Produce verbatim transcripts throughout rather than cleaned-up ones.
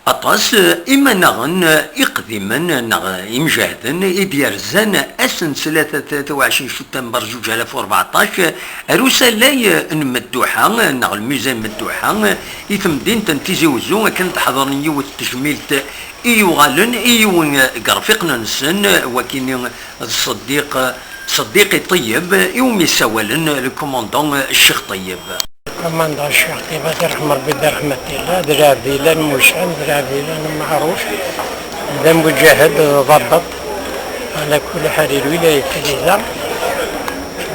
Aṭas imanaɣen iqdimen neɣ imjahden i d-yerzan ass n ttlata tawɛecrin Cuttember zuǧ alaf u rbeɛṭac ar usalay n Medduḥa neɣ lmuze n Medduḥa i temdint n Tizi Uzzu, akken d-ḥeḍren yiwet n tejmilt i yuɣalen i yiwen deg rfiqen-nsen, wakini d Ṣeddiq, Ṣeddiqi Ṭeyyeb, iwumi ssawalen le commandant Ccix Ṭeyyeb. Aman d Ccix Ṭeyyeb, ad irḥem Rebbi, d rreḥma n Yillu, d lɛebd yellan mucan, d lɛebd yellan meɛruf, d amuǧahed, d abaṭaṭ, ɛla kulli ḥal, i lwilayat-agi da,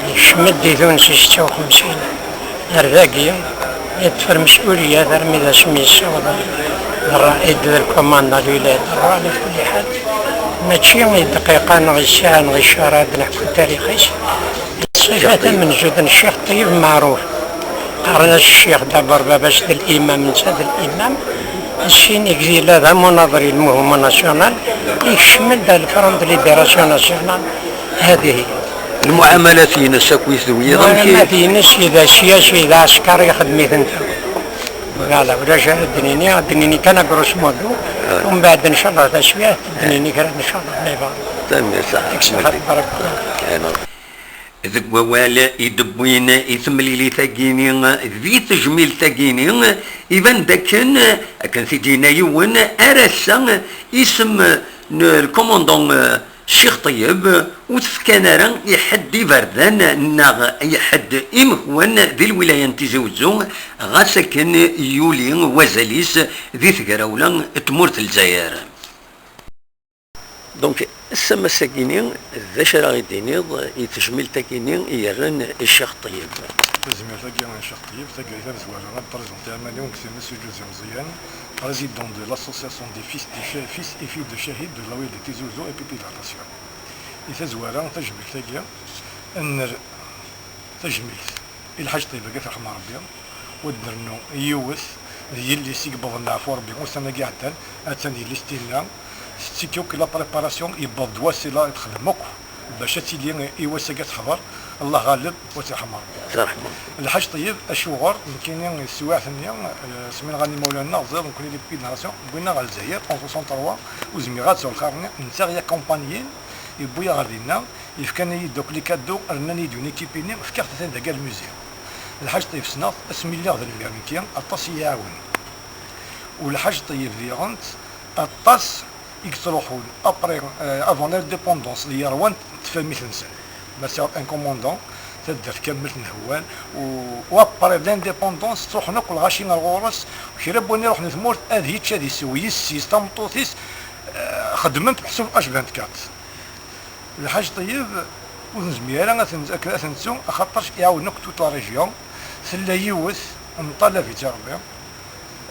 yekcem-d di tunes i setta u xemsin ar dagi, yeṭṭef lmesuliyat armi d asmi yessaweḍ d rraid d lkumanda n lwilayat n Rrwa, ɛla kulli ḥal, mačči i ddqiqa neɣ i ssaɛa neɣ i ccher ad d-neḥku tarix-is. Ṣṣifa tamenzut n Ccix Ṭeyyeb meɛruf. Qqaren-as Ccix, d'abord baba-s d l'imam, netta d l'imam. Sin, yella d amunaḍer i le mouvement national, yekcem-d à le Front de Libération Nationale. هذه هي. Lmuɛamalat-ines akkit d wiyaḍ, amek i- Lmuɛamalat-ines, yella siyasi, yella ɛskari, ixdem-iten ta. Voilà, ulac ara d-nini, ad d-nini kan grosso modo. Umbeɛd, ncallah, taswiɛt, ad d-nini kra, ncallah, ma yebɣa. Tanemmirt, saḥa. Deg wawal i d-wwin i temlilit-agi-ni, di tejmilt-agi-ni, iban d akken, akken t-id-yenna yiwen, ar ass-a isem n lkumandant Ccix Ṭeyyeb ur t-fkan ara i ḥedd iberdan neɣ i ḥedd imekwan di lwilaya n Tizi Uzzu, ɣas akken yuli wazal-is di tegrawla n tmurt n Lezzayer. Donc, ass-a, ass-agi-ni, d acu ara ɣ-d-tiniḍ i tejmilt-agi-ni i yerran i Ccix Ṭeyyeb? Tazmilt-agi i Ccix Ṭeyyeb, tagi tamezwarut, ad prezentiɣ iman-iw deg tmes i José Meẓyan, président de l'association des fils, des cha-, fils et filles de Chahid de la wilaya de Tizi Ouzou et Pépé de la Nation. I tazwara, tajmilt-agi, ad nerr tajmilt i Lḥaǧ Ṭeyyeb, ad t-yerḥem Ṛebbi, u ad d-nernu yiwet d yelli-s i yewwḍen leɛfu Ṛebbi ussan-agi iɛeddan, attan yelli-s tinna, tettekki akk la préparation, yewweḍ-d wass i la texdem akk bac ad tili i wass-agi ad teḥḍer, Allah ɣaleb, u ad tt-yerḥem Ṛebbi. Terḥem. Lḥaǧ Ṭeyyeb, acuɣer nekkini teswiɛt-nni, eh, asmi nɣan imawlan-nneɣ, ẓriɣ nekkni les pupilles de la nation, wwin-aɣ ɣer Lezzayer, en soixante-trois, ur zmireɣ ad sɛuɣ lxir-nni, netta i yi-accompagnin, yewwi-aɣ ɣer dinna, yefkan-iyi-d akk les cadeaux, rnan-iyi-d une équipe-ini, fkiɣ-t atan dagi al musée. Lḥaǧ Ṭeyyeb ssneɣ-t asmi lliɣ d lmir nekki, aṭas i yi-iɛawen. U Lḥaǧ Ṭeyyeb diɣen aṭas i yettruḥun après, euh, avant l'indépendance, di yerwan n tfamit-nsen. Ma sɛiɣ un commandant, taddart kamel tenhewwan, u, u après l'indépendance ttruḥun akk lɣaci ar ɣur-s, kra n win iruḥen i tmurt ad yečč ad isew, yessi-s, tameṭṭut-is, euh, xeddmen meḥsub H vingt-quatre. Lḥaǧ Ṭeyyeb, ur nezmir ara ad ten-, ad ten-, ad t-nettu, axaṭer iɛawen akk toute la région. Tella yiwet n ṭṭalabit i Ṛebbi,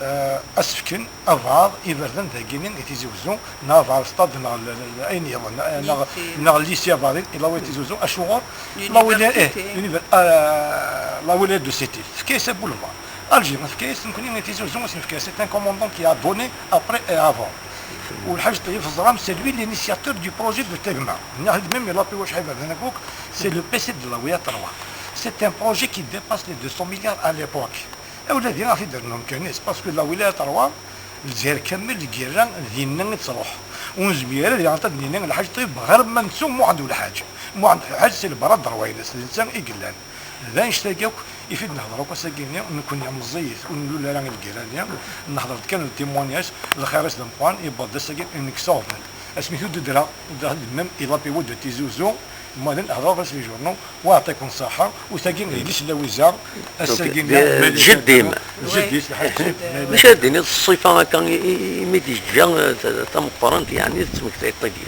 eh, ad s-fken abɛaḍ iberdan dagini i Tizi Wezzu, neɣ abɛaḍ stade, neɣ l-, l-, l-, ayen yeḍen, eh, neɣ, lycée, neɣ lycée abɛaḍ i la wilaya Tizi Wezzu. Acuɣer? La wilaya, eh, l'univer-, eh, la wilaya de Setil. Tefka-yas aboulevard. Alger, tefka-yas nekkni i Tizi Wezzu, ad s-nefk-as. C'est un commandant qui a donné après et avant. U Lḥaǧ Ṭeyyeb, teẓram, c'est lui l'initiateur du projet de Tegma. Nniɣ-ak-d, même il a pu wacḥal iberdan akk, c'est le P C de la wilaya Ṛwa. C'est un projet qui dépasse les deux cents milliards à l'époque. Ula d yiwen ad ɣ-t-id-rnu amkan-is, parce que la wilaya Ṛwa, Lezzayer kamel, lgirra dinna i tettruḥ. Ur nezmir ara diɣen ad d-nini Lḥaǧ Ṭeyyeb ɣer ma nettu Muḥend Ulḥaǧ. Muḥend Ulḥaǧ, c'est le bras droit-ines, d netta i yellan. D annect-agi akk i fi d-nehder akk ass-agi-nni, nekkni meẓẓiyit, ur nlul ara i lgirra-nni, nehder-d kan d témoignage, lxir-is d ameqqran, yewweḍ-d ass-agi, nekk s aɣbel. Asmi t-id-udreɣ, udreɣ-t-id même i la P O de Tizi Wezzu, mwaden, hedreɣ-as les journaux, wa yeɛṭi-ken ṣṣeḥḥa, u tagi, yelli-s n Lawizan, ass-agi-nni, d jeddi-m. D jeddi-s, Lḥaǧ Ṭeyyeb. D acu ara d-tiniḍ s ṣṣifa akka i, i, imi d-yeǧǧa, eh, ta-, tameqqrant, yeɛni, d tmektayeḍ-agi?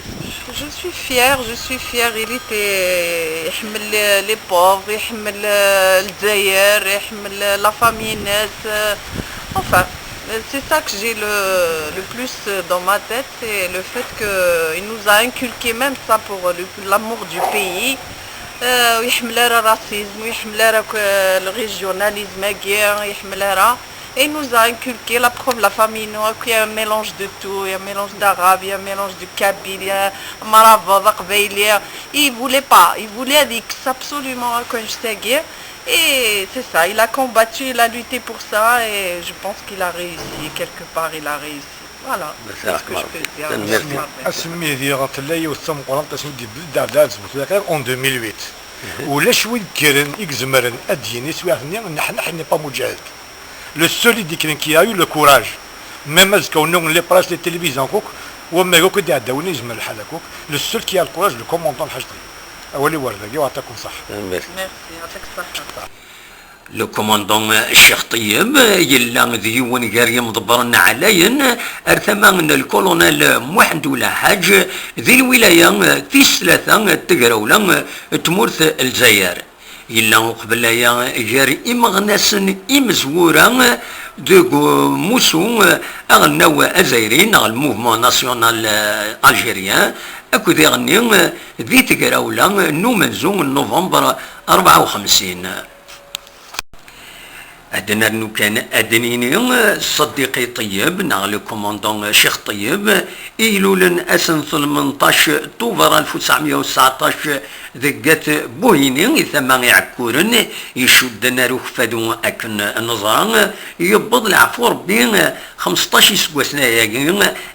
Je suis fière, je suis fière. Il était, iḥemmel les, les pauvres, iḥemmel, euh, Lezzayer, iḥemmel, euh, la famille-ines, euh, enfin, c'est ça que j'ai le, le plus dans ma tête, c'est le fait que il nous a inculqué même ça pour le, l'amour du pays. Euh, ur iḥemmel ara racisme, ur iḥemmel ara que le régionalisme-agi, ur iḥemmel ara. Et il nous a inculqué, la preuve, la famille, nous, il y a un mélange de tout, il y a un mélange d'arabe, il y a un mélange de kabyle, il y a amrabeḍ, aqbayli. Il voulait pas, il voulait avec ça absolument, hein, quand je sais. Et c'est ça, il a combattu, il a lutté pour ça, et je pense qu'il a réussi, quelque part, il a réussi. Voilà, c'est ce que je peux dire. Tanemmirt. Asmi diɣ tella yiwet tameqqrant, asmi d-yebded Ɛebd Ɛziz Butlaqa en deux mille huit. Ulac win yekkren i izemren ad d-yini taswiɛt-nni, nneḥ, nneḥ, n'est pas muǧahid. Le seul i d-yekkren qui a eu le courage, même azekka ur nuɣen les presse, les télévisions akk, wamag akk i d-iɛeddawen i yezmer lḥal akk, le seul qui a le courage, le commandant Lḥaǧ Ṭeyyeb. Awal-iw ar dagi, u ɛṭakum ṣaḥḥa. Tanemmirt. Merci, yɛṭik ṣṣeḥḥa. Le commandant Ccix Ṭeyyeb yella d yiwen gar yimḍebbren ɛlayen ar tama n lkulunal Muḥend Ulaḥaǧ di lwilaya tis tlata n tegrawla n tmurt n Lezzayer. Yella uqbel aya gar imeɣnasen imezwura deg umussu aɣelnaw azzayri neɣ le mouvement national algérien akked iɣenni di tegrawla n umenzu n november rebɛa u xemsin. Ad nernu kan ad d-nini Ṣeddiqi Ṭeyyeb neɣ le commandant Ccix Ṭeyyeb i ilulen ass n tmenṭac Tubeṛ alef u tesɛemya u tesɛeṭṭac deg At Buhini i tama Iɛekkuren, icudden ar ukeffadu akken neẓra, yewweḍ leɛfu Ṛebbi xemseṭṭac iseggasen ayagi,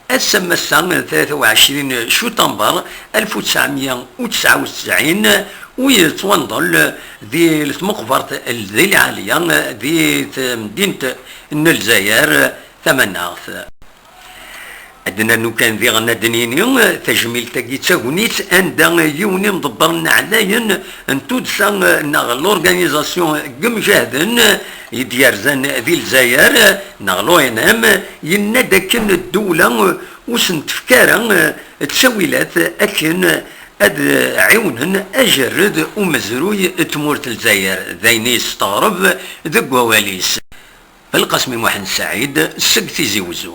ass am ass-a tlata u ɛecrin cutamber alef u tesɛemya u tesɛa u tesɛin, u yettwanḍel di tmeqbert di Lɛaliya di temdint n Lezzayer tamaneɣt. Ad d-nernu kan diɣen ad d-nini tajmilt-agi d tagnit anda yiwen imḍebber n ɛlayen n tuddsa neɣ l'organisation n yimjahden i d-yerzan di Lezzayer neɣ l'O N M yenna-d akken ddewla ur sen-tefka ara ttawilat akken ad ɛiwnen ajerred umezruy n tmurt n Lezzayer, d ayen i yesteɣreb deg wawal-is. Belqasmi Muḥend Saɛid seg Tizi Wezzu.